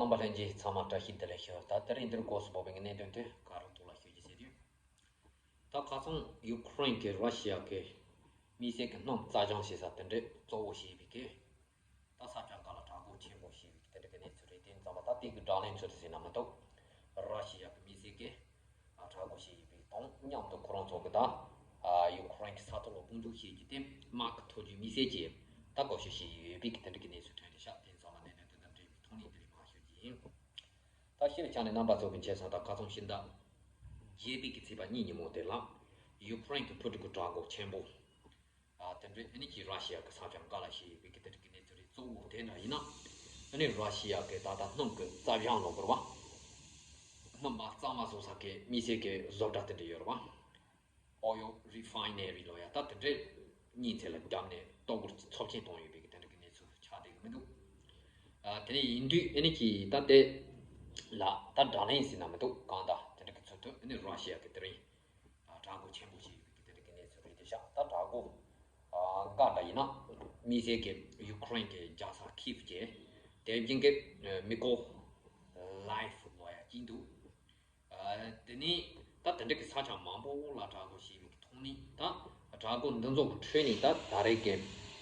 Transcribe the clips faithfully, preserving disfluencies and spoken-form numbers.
རྣམ་པ་ལྷན་རྒྱས་ཚང་མ་བཀྲ་ཤིས་བདེ་ལེགས་ཞུ། ད་དེ་རིང་འདིར་སྐོར་སུ་བབས་པའི་གནད་དོན་དེ་ག་རུ་ཐོག་ལ་ཞུ་རྒྱུ་ཟེར་དུས། ད་ཁ་སང་ཡུ་ཁུ་རེན་གྱིས་ར་ཤི་ཡ་གི་དམིགས་བསལ་གྱི་སྣུམ་རྩྭ་ལྗང་བྱེད་ས་དེ་འདྲས་གཙོ་བོ་བྱས་པའི་གི། ད་ས་ཆ་འགའ་ལ་དྲག་རྒོལ་ཆེན་པོ་བྱས་པའི་གི་དེ་འདྲ་གི་གནས་ཚུལ་རེད། དེ་ཡིན་ཙང་མ་ད་དེ་གི་བགྲོ་གླེང་ཚུལ་ཟིན་ན་མི་འདུག་ར་ཤི་ཡ་གི་དམིགས་བསལ་གྱི་དྲག་རྒོལ་བྱས་ཡོད་པའི་དང་མཉམ་དུ་ཁོ་རང་ཚོ་གི་ད་ཡུ་ཁུ་རེན་གྱི་ས་ཐོག་ལ་དཔུང་འཇུག་བྱས་རྒྱུ་དེ་དམག་གི་ཐོག་རྒྱུ་དམིགས་བསལ་གྱི་ད་བཀོལ་སྤྱོད་བྱས་ཡོད་པའི་གི་དེ་འདྲ་གི་གནས་ཚུལ་ཐོན་རེད་ཤག་དེ་ཡིན་ཙང་མ་གནད་དོན་དེ་དང་འབྲེལ་བའི་ཐོག་ནས་དེ་རིང་མར་ཞུ་རྒྱུ་ཡིན། ད་སྤྱིར་ཆ་ནས་རྣམ་པ་ཚོ་གི་མཁྱེན་གསལ་ལྟར་ཁ་སང་ཕྱི་ཟླ་བརྒྱད་པའི་གི་ཚེས་པ་གཉིས་ཉིན་མོ་དེ་ལ་ཡུ་ཁུ་རེན་གྱི་ཕུ་ཀྲུག་གི་དྲག་རྒོལ་ཆེན་པོ། ཨ་དེ་འདྲའི་ཨ་ནི་ཀྱི་ར་ཤི་ཡ་གི་ས་ཆ་འགའ་ལ་བྱས་ཡོད་པའི་གི་དེ་འདྲ་གི་གནས་ཚུལ་རེད། གཙོ་བོ་དེ་འདྲ་ཡིན་ན་ཨ་ནི་ར་ཤི་ཡ་གི་ད་ལྟ་སྣུམ་གི་རྩྭ་ལྗང་ལོ་བར་བ། སྣུམ་མ་གཙང་མ་བཟོ་ས་གི་དམིགས་བསལ་གི་བཟོ་གྲྭ་དེ་འདྲ་ཡོད་རེད་བ། Oil Refinery ལོ་ཡ་ད་དེ་འདྲའི་གཉིས་ཚད་ལ་བརྒྱབ་ནས་ལྟོ་གོས་ཚབས་ཆེན་བཏང་ཡོད་པའི་གི་དེ་འདྲ་གི་གནས་ཚུལ་ཆགས་བསྡད་གི་མི་འདུག་ཨ་དེ་ནས་ཡིན་དུས་ཨ་ནི་ཀྱི་ད་དེ་ལ་ད་བགྲོ་གླེང་ཟེར་ན་མི་འདུག་གང་ལྟར་དེ་འདྲ་གི་ཚུལ་དུ་ཨ་ནི་ར་ཤི་ཡ་གི་དེ་རིང་དྲག་རྒོལ་ཆེན་པོ་ཞིག་ཡོད་པའི་གི་དེ་འདྲ་གི་གནས་ཚུལ་རེད་དེ་ཤག་ད་དྲག་རྒོལ་འགའ་འདྲ་ཡིན་ན་དམིགས་བསལ་གི་ཡུ་ཁུ་རེན་གི་རྒྱལ་ས་ཁིབ་ཀྱི་དེ་བཞིན་གི་མི་ཀོ་ལའིབ་ལོ་ཡ་གཅིག་འདུག་ཨ་དེ་ནས་ད་དེ་འདྲ་གི་ས་ཆ་མང་པོ་ལ་དྲག་རྒོལ་བྱས་པའི་གི་ཐོག་ནས་ད་དྲག་རྒོལ་འདི་ཚོ་གི་ཁྲོད་ནས་ད་ད་རེས་གི་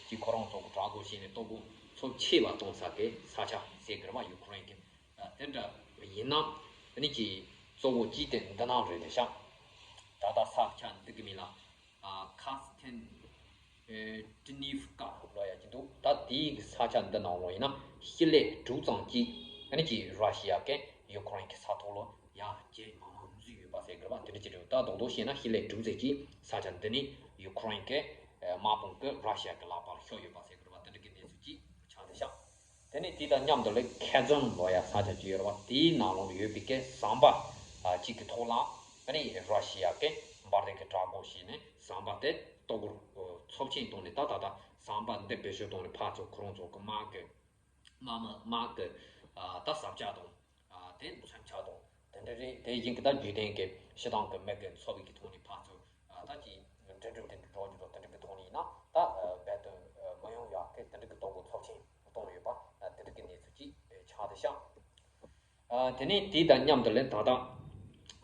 ཅིག་ཁོ་རང་ཚོ་གི་དྲག་རྒོལ་བྱས་ནས་ལྟོ་གོས་ཚབས་ཆེ་བ་གཏོང་ས་གི་ས་ཆ་ཟེར་གི་རེད་བ། ཡུ་ཁུ་རེན་གི་ཨ་དེ་འདྲ་ཡིན་ན་ཨ་ནི་ཀྱི་གཙོ་བོ་གཅིག་དེ་འདི་ནང་རེད་དེ་ཤག་ད་ལྟ་ས་ཆ་འདི་གི་མིང་ལ་ཨ་ཁ་སི་ཐན་ཨེ་ཏི་ནིབ་ཀ་ལོ་ཡ་གཅིག་འདུག་ད་དེའི་གི་ས་ཆ་འདི་ནང་ལོ་ཡིན་ན་ཤི་ལེ་དྲུག་ཙམ་གཅིག་ཨ་ནི་ཀྱི་ར་ཤི་ཡ་གི་ཡུ་ཁུ་རེན་གི་ས་ཐོག་ལོ་ཡ་རྗེས་མ་མང་འཛུལ་ཡོད་པ་ཟེར་གི་རེད་བ། དེ་འདྲ་ཅིག་རེད། ད་རྡོག་རྡོག་བཤད་ན་ཤི་ལེ་དྲུག་ཙམ་གཅིག་ས་ཆ་འདི་ནི་ཡུ་ཁུ་རེན་གི་དམག་དཔུང་གི་ར་ཤི་ཡ་གི་ལག་པར་ཤོར་ཡོད་པ་ཟེར་གི་རེད་བ། དེ་འདྲ་གི་གནས་ཚུལ་ཅིག་ཆགས་བསྡད་ཤག་དེ་ནས་དེ་དང་མཉམ་དུ་ལ་ཁེ་ཛོན་ལོ་ཡ་ས་ཆ་ཅིག་ཡོད་རེད་བ། དེའི་ནང་ལོགས་ཡོད་པའི་གི་ཟམ་པ་ཨ་གཅིག་གི་ཐོག་ལ་ཨ་ནི་ར་ཤི་ཡ་གི་འབར་མདེལ་གི་དྲག་རྒོལ་བྱས་ནས་ཟམ་པ་དེ་གཏོར་རྒོལ་ཚབས་ཆེན་བཏང་ནས་ད་ད་ད་ཟམ་པ་འདི་བེད་སྤྱོད་བཏང་ནས་ཕར་ཚུར་ཁོ་རང་ཚོ་གི་དམག་གི་དམག་མི་དམག་གི་ཨ་ད་ཟབ་ཆ་དང་ཨ་དེ་མཚོན་ཆ་དང་དེ་འདྲ་རེད། དེ་བཞིན་གི་ད་རྒྱུན་ལྡན་གི་སྤྱི་བཏང་གི་མི་གི་འཚོ་བའི་གི་ཐོག་ནས་ཕར་ཚུར་ཨ་ད་ཅིག་འགྲིམ་འགྲུལ་དེ་འདྲ་འགྲོ་རྒྱུ་དང་དེ་འདྲ་གི་ཐོག་ནས་ཡིན་ན་ད་རྦད་དེ་མི་ཡོང་ཡག་གི་དེ་འདྲ་གི་གཏོར་རྒོལ་ཚབས་ཆེན་བཏང་ཡོད་པ་དེ་འདྲ་གི་གནས་ཚུལ་ཅིག་ཆགས་བསྡད་ཤག་ཨ་དེ་ནས་དེ་དང་མཉམ་དུ་ལན་ད་ལྟ་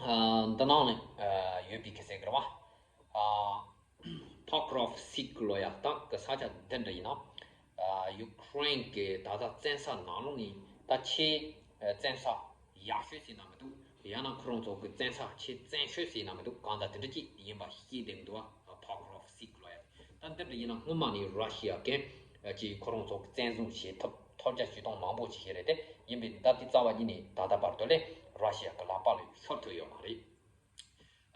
ཨ་འདི་ནང་ནས་ཨ་ཡོད་པའི་གི་ཟེར་གི་རེད་བ། ཨ་ཕོ་ཀྲོ་ཕ་སིག་ལོ་ཡ་ད་གི་ས་ཆ་འདི་འདྲ་ཡིན་ན་ཨ་ཡུ་ཁུ་རེན་གི་ད་ལྟ་བཙན་ས་ནང་ལོགས་ནས་ད་ཆེས་ཨ་བཙན་ས་ཡག་ཤོས་ཟེར་ན་མི་འདུག་ཡང་ན་ཁོ་རང་ཚོ་གི་བཙན་ས་ཆེས་བཙན་ཤོས་ཟེར་ན་མི་འདུག་གང་ལྟར་དེ་འདྲ་ཅིག་ཡིན་པ་ཤེས་བསྡད་འདུག་ཨ་ཕོ་ཀྲོ་ཕ་སིག་ལོ་ཡ་ད་འདི་འདྲ་ཡིན་ན་སྔོན་མ་ནས་ར་ཤི་ཡ་གི་ཨ་ཅིག་ཁོ་རང་ཚོ་གི་བཙན་བཟུང་བྱེད་ཐབས་ཐབས་བརྒྱ་ཇུས་སྟོང་མང་པོ་ཅིག་བྱས་རེད། དེ་ཡིན་པའི་ད་ལྟའི་རྩ་བ་ཉིད་ནས་ད་ལྟ་བར་དུ་ལས་ར་ཤི་ཡ་གི་ལག་པ་ལ་ཤོར་ཐུབ་ཡོད་མ་རེད།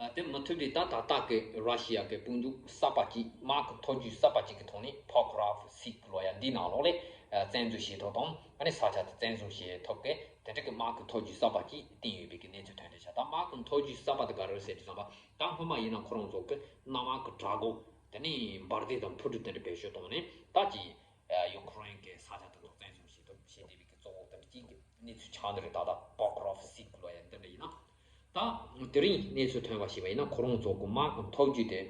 ཨ་དེ་མི་ཐུབ་དུས་ད་ད་ལྟ་གི་ར་ཤི་ཡ་གི་དཔུང་འཇུག་གསར་པ་ཅིག་དམག་གི་མཐོ་རྒྱུགས་གསར་པ་ཅིག་གི་ཐོག་ནས་ཕོ་ཀྲོ་ཕ་སིག་ལོ་ཡ་འདིའི་ནང་ལོགས་ལས་ཨ་བཙན་འཛུལ་བྱེད་ཐབས་དང་ཨ་ནི་ས་ཆ་དེ་བཙན་བཟུང་བྱེད་ཐབས་ཀྱི་དེ་འདྲ་གི་དམག་གི་མཐོ་རྒྱུགས་གསར་པ་ཅིག་བཏིང་ཡོད་པའི་གི་གནས་ཚུལ་ཐོན་བསྡད་ཤག་ད་དམག་གི་མཐོ་རྒྱུགས་གསར་པ་དེ་ག་རེ་རེད་ཟེར་དུས་ཙམ་པ་ད་སྔོན་མ་ཡིན་ན་ཁོ་རང་ཚོ་གི་གནམ་དམག་གི་དྲག་རྒོལ་དེ་ནས་འབར་མདེལ་དང་འཕུར་གྲུ་དེ་འདྲ་བེད་སྤྱོད་བཏང་ནས་ད་ཅིག་ཡུ་ཁུ་རེན་གྱི་ས་ཆ་དེ་ཚོ་བཙན་བཟུང་བྱེད་ཐབས་བྱེད་བསྡད་པའི་གི་གཙོ་བོ་དེ་འདྲ་ཅིག་གི་གནས་ཚུལ་ཆགས་འདི་རེད། ད་ལྟ་པོ་ཀྲོ་ཕ་སིག་ལོ་ཡ་འདི་འདྲ་ཡིན་ན། ད་དེ་རིང་གནས་ཚུལ་ཐོན་པ་ཞིག་པ་ཡིན་ན་ཁོ་རང་ཚོ་གི་དམག་གི་མཐོ་རྒྱུགས་དེ་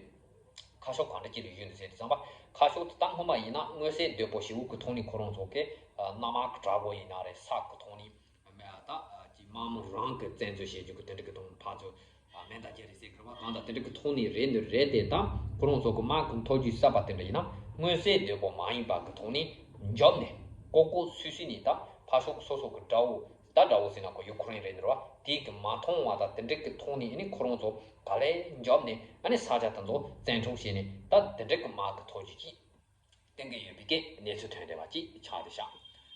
ཁ་ཕྱོགས་གང་འདྲ་ཅིག་ལ་ཡོད་འདུག་ཟེར་དུས་ཙམ་པ་ཁ་ཕྱོགས་དེ་ད་སྔོན་མ་ཡིན་ན་མངོན་གསལ་དོད་པོ་ཞེ་པོ་གི་ཐོག་ནས་ཁོ་རང་ཚོ་གི་གནམ་དམག་གི་དྲག་རྒོལ་ཡིན་ན་རེད། ས་གི་ཐོག་ནས་ད་ཅིག་དམག་མི་རང་གི་བཙན་འཛུལ་བྱེད་རྒྱུ་གི་དེ་འདྲ་གི་ཐོག་ནས་ཕར་ཚུར་མེ་མདའ་རྒྱག་རེས་ཟེར་གི་རེད་བ། གང་ལྟར་དེ་འདྲ་གི་ཐོག་ནས་རེད་འདུག་རེད་དེ་ད་ཁོ་རང་ཚོ་གི་དམག་གི་མཐོ་རྒྱུགས་གསར་པ་དེ་འདྲ་ཡིན་ན་མངོན་གསལ་དོད་པོ་མ་ཡིན་པ་གི་ཐོག་ནས་མགྱོགས་ནས་ཀོ་ཀོ་སུད་སུད་ནས་ད་ཕར་ཕྱོགས་སོ་སོ་གི་དགྲ་བོ་ད་དགྲ་བོ་ཟེར་ན་ཁོ་ཡུ་ཁུ་རེན་རེད་འདུག་ར། དེ་གི་མ་མཐོང་བ་ད་དེ་འདྲ་གི་ཐོག་ནས་ཨ་ནི་ཁོ་རང་ཚོ་ག་ལེ་མགྱོགས་ནས་ཨ་ནི་ས་ཆ་དེ་ཚོ་བཙན་འཕྲོག་བྱས་ནས་ད་དེ་འདྲ་གི་དམག་གི་མཐོ་རྒྱུགས་ཅིག་བསྟན་གྱི་ཡོད་པའི་གི་གནས་ཚུལ་ཐོན་བསྡད་པ་ཅིག་ཆགས་བསྡད་ཤག་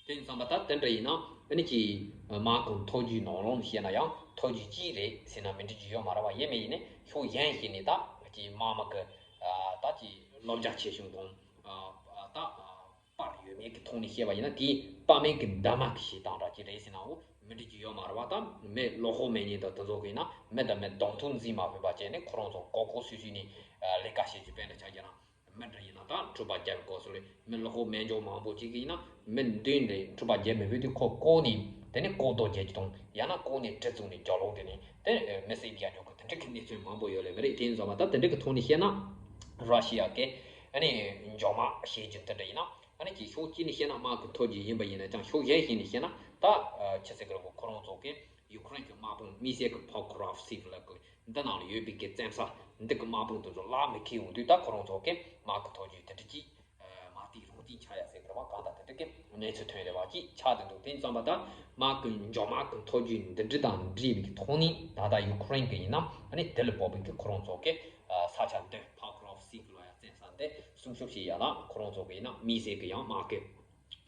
དེ་ཡིན་ཙང་མ་ད་དེ་འདྲ་ཡིན་ན་ཨ་ནི་ཅིག་དམག་གི་མཐོ་རྒྱུགས་ནང་ལོགས་བཤད་ན་ཡང་མཐོ་རྒྱུགས་གཅིག་རེད་ཟེར་ན་མི་འགྲིག་རྒྱུ་ཡོད་མ་རེད་བ། ཡིན་མིན་ཡིན་ནའི་ཕྱོགས་གཞན་ཞིག་ནས་ད་ཅིག་དམག་མི་གི་ད་ཅིག་བློ་རྒྱ་ཆེ་ཆུང་དང་ད་པར་ཡོད་མེད་ཀྱི་ཐོག་ནས་བཤད་པ་ཡིན་ན་དེའི་པར་མེད་ཀྱི་འདབ་མ་གི་བྱེད་སྟངས་འདྲ་ཅིག་རེད་ཟེར་ན་འོ་མི་འགྲིག་རྒྱུ་ཡོད་མ་རེད་བ། ད་མི་བློ་ཁོག་མེད་མཁན་དང་དེ་ཚོ་གི་ཡིན་ན་མི་དང་མི་གདོང་ཐུག་འཛིང་མ་ཕོད་པ་བྱས་ནས་ཁོ་རང་ཚོ་ཀོ་ཀོ་སུད་སུད་ནས་ལས་ཀ་བྱེད་རྒྱུ་དཔེར་ན་ཆ་བཞག་ན། མི་འདྲ་ཡིན་ན་ད་འཁྲུག་པ་རྒྱག་པའི་སྐབས་སུ་ལས་མི་བློ་ཁོག་མེད་མཁན་མང་པོ་ཅིག་གིས་ཡིན་ན་མི་མདུན་ལས་འཁྲུག་པ་རྒྱག་མི་ཕོད་དུས་ཁོ་བཀོག་ནས་དེ་ནས་ལྐོག་ཟློག་རྒྱག་རྒྱུ་དང་ཡང་ན་བཀོག་ནས་གྲི་བཙུགས་ནས་རྒྱབ་ལོག་དེ་ནས་དེ་མི་བསད་རྒྱག་རྒྱུ་གི་དེ་འདྲ་གི་གནས་ཚུལ་མང་པོ་ཡོད་ལེ་མི་རེད། དེ་ཡིན་ཙང་མ་ད་དེ་འདྲ་གི་ཐོག་ནས་བཤད་ན་ར་ཤི་ཡ་གི་ཨ་ནི་མགྱོགས་མ་བྱེད་རྒྱུ་དེ་འདྲ་ཡིན་ན་ ཨ་ནི་ཀྱི་ཕྱོགས་གཅིག་ནས་བཤད་ན་དམག་གི་མཐོ་རྒྱུགས་ཡིན་པ་ཡིན་ན་ཡང་ཕྱོགས་གཞན་ཞིག་ནས་བཤད་ན་ད་ཆི་ཟེར་གི་རེད་གོ་ཁོ་རང་ཚོ་གི་ཡུ་ཁུ་རེན་གྱི་དམག་དཔུང་དམིགས་བསལ་གྱི་Pokrovsk་ལ་གི་འདི་ནང་ལ་ཡོད་པའི་གི་བཙན་ས་འདི་གི་དམག་དཔུང་དེ་ཚོ་ལ་མི་ཁེལ་ཡོང་དུས་ད་ཁོ་རང་ཚོ་གི་དམག་གི་མཐོ་རྒྱུགས་དེ་འདྲ་ཅིག་མ་དེའི་རང་བཞིན་ཆགས་ཡ་ཟེར་གི་རེད་བ། གང་ལྟར་དེ་འདྲ་གི་གནས་ཚུལ་ཐོན་རེད་བ་ཅིག་ཆགས་བསྡད་འདུག་དེ་ཙམ་པ་ད་དམག་གི་འཇོག་དམག་གི་མཐོ་རྒྱུགས་འདི་འདྲ་དང་འབྲེལ་བའི་གི་ཐོག་ནས་ད་ལྟ་ཡུ་ཁུ་རེན་གི་ཡིན་ན་ཨ་ནི་དེ་ལ་དཔག་པའི་གི་ཁོ་རང་ཚོ་གི་ས་ཆ་འདི་Pokrovsk་ལ་ཡ་བཙན་ས་འདི་སྲུང་སྐྱོབ་བྱེད་ཡ་ལ་ཁོ་རང་ཚོ་གི་ཡིན་ན་དམིགས་བསལ་གི་ཡང་དམག་གི་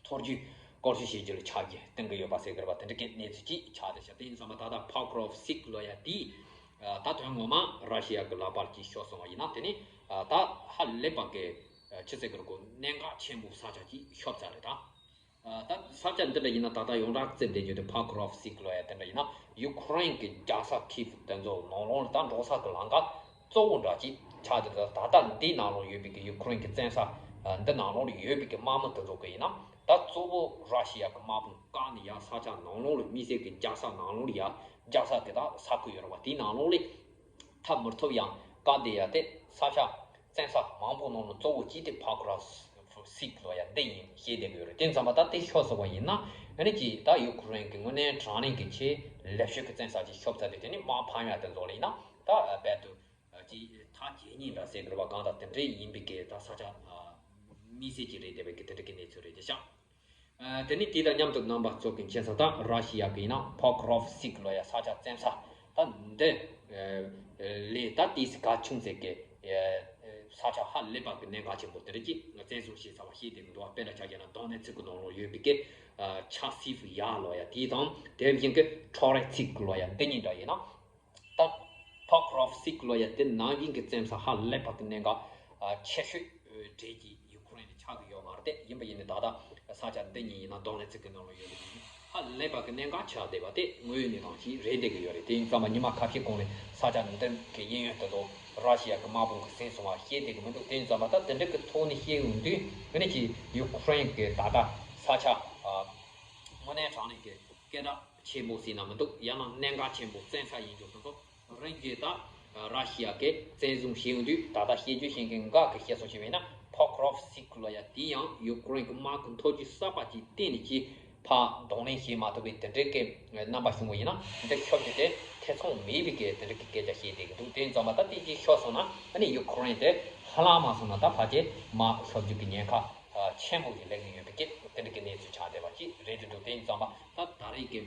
མཐོ་རྒྱུགས་སྐོར་ཞིབ་བྱེད་རྒྱུ་ལ་ཆ་རྒྱུས་གཏོང་གི་ཡོད་པ་ཟེར་གི་རེད་བ། དེ་འདྲ་གི་གནས་ཚུལ་ཅིག་ཆགས་བསྡད་ཤག་དེ་ཡིན་ཙང་མ་ད་ལྟ་Pokrovsk་ལ་ཡ་དེ་ད་དོན་ངོ་མ་ར་ཤི་ཡ་གི་ལག་པར་གྱིས་ཤོར་སོང་བ་ཡིན་ན་དེ་ནི་ད་ཧ་ལས་པ་གི་ཆི་ཟེར་གི་རེད་གོ་གནད་འགག་ཆེན་པོ་ས་ཆ་ཅིག་ཤོར་ཚར་རེད་ད། ད་ས་ཆ་འདི་འདྲ་ཡིན་ན་ད་ལྟ་ཡོངས་གྲགས་རྩིབ་བསྡད་རྒྱུ་དེ་Pokrovsk་ལ་ཡ་དེ་འདྲ་ཡིན་ན་ཡུ་ཁུ་རེན་གི་རྒྱལ་ས་ཁིབ་དེ་ཚོ་ནང་ལོགས་ལ་ད་འགྲོ་ས་གི་ལམ་ཁ་གཙོ་བོ་འདྲ་ཅིག་ཆགས་འདུག་ད་ད་ལྟ་འདི་ནང་ལོགས་ཡོད་པའི་གི་ཡུ་ཁུ་རེན་གི་བཙན་ས་འདི་ནང་ལོགས་ལ་ཡོད་པའི་གི་དམག་མི་དེ་ཚོ་གི་ཡིན་ན་ད་གཙོ་བོ་ར་ཤི་ཡ་གི་དམག་དཔུང་བཀག་ནས་ཡ་ས་ཆ་ནང་ལོགས་ལ་དམིགས་བསལ་གི་རྒྱལ་ས་ནང་ལོགས་ལ་ཡ་རྒྱལ་ས་དེ་དག་ས་ཁུལ་ཡོད་རེད་བ། དེའི་ནང་ལོགས་ལ་ཐབས་མི་ཐུབ་ཡང་བཀག་བསྡད་ཡ་དེ་ས་ཆ་བཙན་ས་མང་པོ་ནང་ལ་གཙོ་བོ་གཅིག་དེ་Pokrovsk་ལ་ཡ་འདི་ཡིན་ཞེས་བསྡད་ཀྱི་ཡོད་རེད། དེ་ཙམ་པ་ད་དེ་ཤོར་སོང་བ་ཡིན་ན་ཨ་ནི་ཅིག་ད་ཡུ་ཁུ་རེན་གི་དངོས་གནས་དྲང་གནས་ཀྱི་ཆེས་ལེགས་ཤོས་ཀྱི་བཙན་ས་ཅིག་ཤོར་ཚར་དུས་དེ་ནི་དམག་ཕམ་ཡ་དེ་ཚོ་ལ་ཡིན་ན་ད་རྦད་དེ་ཅིག་ཐག་ཇེ་ཉེ་འདྲ་ཟེར་གི་རེད་བ། གང་ལྟར་དེ་འདྲའི་ཡིན་པའི་གི་ད་ས་ཆ་དམིགས་བསལ་གྱི་རེད་བསྡད་པའི་གི་དེ་འདྲ་གི་གནས་ཚུལ་རེད་དེ་ཤག་དེ་ནས་དེ་དང་མཉམ་དུ་རྣམ་པ་ཚོ་གི་མཁྱེན་ས་ད་ར་ཤི་ཡ་གི་ཡིན་ན་Pokrovsk་ལ་ཡ་ས་ཆ་བཙན་ས་ད་འདི་ལས་ད་ཏི་སི་ག་ཆུང་ཟེར་གི་ས་ཆ་ཧ་ལས་པ་གི་གནད་འགག་ཆེན་པོ་དེ་འདྲ་ཅིག་བཙན་བཟུང་བྱས་ཚར་བ་ཤེས་བསྡད་གི་འདུག་དཔེར་ན་ཆ་བཞག་ན་Donetsk་གི་ནང་ལོགས་ཡོད་པའི་གི་Chasiv་ཡ་ལ་ཡ་དེ་དང་དེ་བཞིན་གི་Toretsk་ལ་ཡ་འདི་གཉིས་འདྲ་ཡིན་ན། ད་Pokrovsk་ལ་ཡ་དེ་ནང་བཞིན་གྱི་བཙན་ས་ཧ་ལས་པ་གི་གནད་འགག་ཆེ་ཤོས་གྲས་ཀྱི་ཡུ་ཁུ་རེན་ནས་ཆགས་ཀྱི་ཡོད་མ་རེད་དེ། ཡིན་པ་ཡིན་ནའི་ད་ལྟ་ས་ཆ་འདི་གཉིས་ཡིན་ན་Donetsk་གི་ནང་ལ་ཡོད་པ་ཡིན་ཧ་ལས་པ་གི་གནད་འགག་ཆགས་བསྡད་པ་དེ་དངོས་ཡོད་གནས་སྟངས་ཤིག་རེད་བསྡད་ཀྱི་ཡོད་རེད། དེ་ཡིན་ཙང་མ་ཉི་མ་ཁ་ཤས་གོང་ནས་ས་ཆ་འདི་གི་གཡས་གཡོན་དེ་ཚོ་ར་ཤི་ཡ་གི་དམག་དཔུང་གིས་ཟིན་སོང་བ་ཤེས་བསྡད་ཀྱི་མི་འདུག་དེ་ཡིན་ཙང་མ་ད་དེ་འདྲ་གི་ཐོག་ནས་བཤད་ཡོང་དུས་ངས་ནས་ཀྱི་ཡུ་ཁུ་རེན་གི་ད་ལྟ་ས་ཆ་དངོས་གནས་དྲང་གནས་ཀྱི་སྐད་གྲགས་ཆེན་པོ་ཟེར་ན་མི་འདུག་ཡང་ན་གནད་འགག་ཆེན་པོ་བཙན་ས་ཡིན་རྒྱུ་དེ་ཚོ་རང་གིས་ད་ར་ཤི་ཡ་གིས་བཙན་བཟུང་བྱས་ཡོང་དུས་ད་ལྟ་བཤད་རྒྱུ་བཤད་མཁན་འགའ་གིས་བཤད་སོང་ཞེས་པས་ན་Pokrovsk་ལ་ཡ་དེ་ཡང་ཡུ་ཁུ་རེན་གྱི་དམག་གི་མཐོ་རྒྱུགས་གསར་པ་ཅིག་བཏོན་ནས་ཀྱིས་ཕར་གདོང་ལེན་བྱེད་མ་ཐུབ་པའི་དེ་འདྲའི་གི་རྣམ་པ་བྱུང་བ་ཡིན་ན་འདི་ཤོར་རྒྱུ་དེ་ཐེ་ཚོམ་མེད་པའི་གི་དེ་འདྲའི་གི་སྐད་ཆ་བཤད་བསྡད་ཀྱི་འདུག་དེ་ཡིན་ཙང་མ་ད་དེ་ཅིག་ཤོར་སོང་ན་ཨ་ནི་ཡུ་ཁུ་རེན་དེ་ཧ་ལམ་མ་སོང་ན་ད་ཕལ་ཆེར་དམག་ཤོར་རྒྱུ་གི་ཉེན་ཁ་ཆེན་པོ་ཞིག་སླེབས་ཀྱི་ཡོད་པའི་སྐད་དེ་འདྲ་གི་གནས་ཚུལ་ཆགས་བསྡད་པ་ཅིག་རེད་འདུག་དེ་ཡིན་ཙང་མ་ད་ད་རེས་ཀྱི་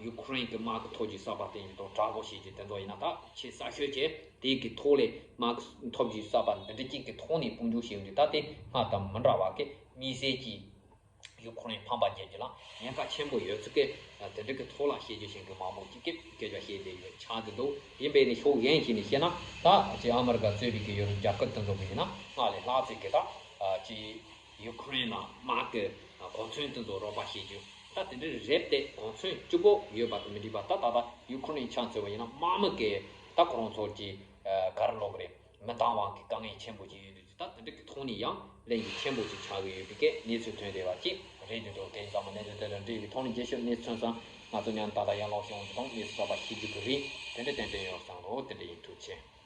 ཡུ་ཁུ་རེན་གྱི་དམག་གི་མཐོ་རྒྱུགས་གསར་པ་བསྟན་ཡོད་དང་དྲག་པོ་བྱེད་ཀྱི་དེ་ཚོ་ཡིན་ན་ད་ཆེས་གསར་ཤོས་ཀྱི་དེ་གི་ཐོག་ལས་དམག་གི་མཐོ་རྒྱུགས་གསར་པ་འདི་འདྲ་གཅིག་གི་ཐོག་ནས་དཔུང་འཇུག་བྱེད་ཡོང་དུས་ད་དེ་སྔར་དང་མི་འདྲ་བ་གི་དམིགས་བསལ་གྱི་ཡུ་ཁུ་རེན་ཕམ་པ་རྒྱལ་རྒྱུ་ལ་ཉེན་ཁ་ཆེན་པོ་ཡོད་ཚུལ་གྱི་དེ་འདྲ་གི་ཐོག་ལ་བཤད་རྒྱུ་བྱེད་མཁན་མང་པོ་ཅིག་གིས་སྐད་ཆ་བཤད་བསྡད་ཡོད་ཆགས་ཀྱི་འདུག་ཡིན་པས་ནི་ཕྱོགས་གཞན་ཞིག་ནས་བཤད་ན་ད་ཅི་ཨ་མི་རི་ཀ་གཙོས་པའི་གི་ཡུ་རོབ་རྒྱལ་ཁབ་དེ་ཚོ་གི་ཡིན་ན་སྔར་ལས་ལྷག་ཚད་ཀྱི་ད་ཅི་ཡུ་ཁུ་རེན་ལ་དམག་གི་གོ་མཚོན་དེ་ཚོ་རོགས་པ་བྱེད་རྒྱུ་ད་དེ་འདྲའི་རེད་དེ་གོ་མཚོན་སྐྱོ་པོ་ཡོད་པ་དང་མི་འགྲིག་པ་ད་ད་ལྟ་ཡུ་ཁུ་རེན་ཆ་མཚོན་པ་ཡིན་ན་དམག་མི་གི་ད་ཁོ་རང་ཚོར་གྱི་ག་རེ་ལབ་དགོས་རེད། མི་འདང་བ་གི་དཀའ་ངལ་ཆེན་པོ་ཅིག་ཡོད་དུས་ད་དེ་འདྲ་གི་ཐོག་ནས་ཡང་ལན་གྱི་ཆེན་པོ་ཅིག་ཆགས་ཀྱི་ཡོད་པའི་གི་གནས་ཚུལ་ཐོན་བསྡད་པ་ཅིག་རེད་འདུག་དེ་ཡིན་ཙང་མ་གནས་ཚུལ་དེ་དང་འབྲེལ་བའི་ཐོག་ནས་རྒྱས་བཤད་གནས་ཚུལ་ཚང་ང་ཚོ་མཉམ་ད་ལྟ་ཡར་ལངས་ཤོག་འོང་རྒྱུ་དང་གནས་ཚུལ་གསར་པ་ཤེས་རྒྱུ་གི་རེད། དེ་འདྲ་ཏན་ཏན་ཡོང་བསམ་འདུག་དེ་འདྲ་ཡིན། ཐུགས་རྗེ་ཆེ།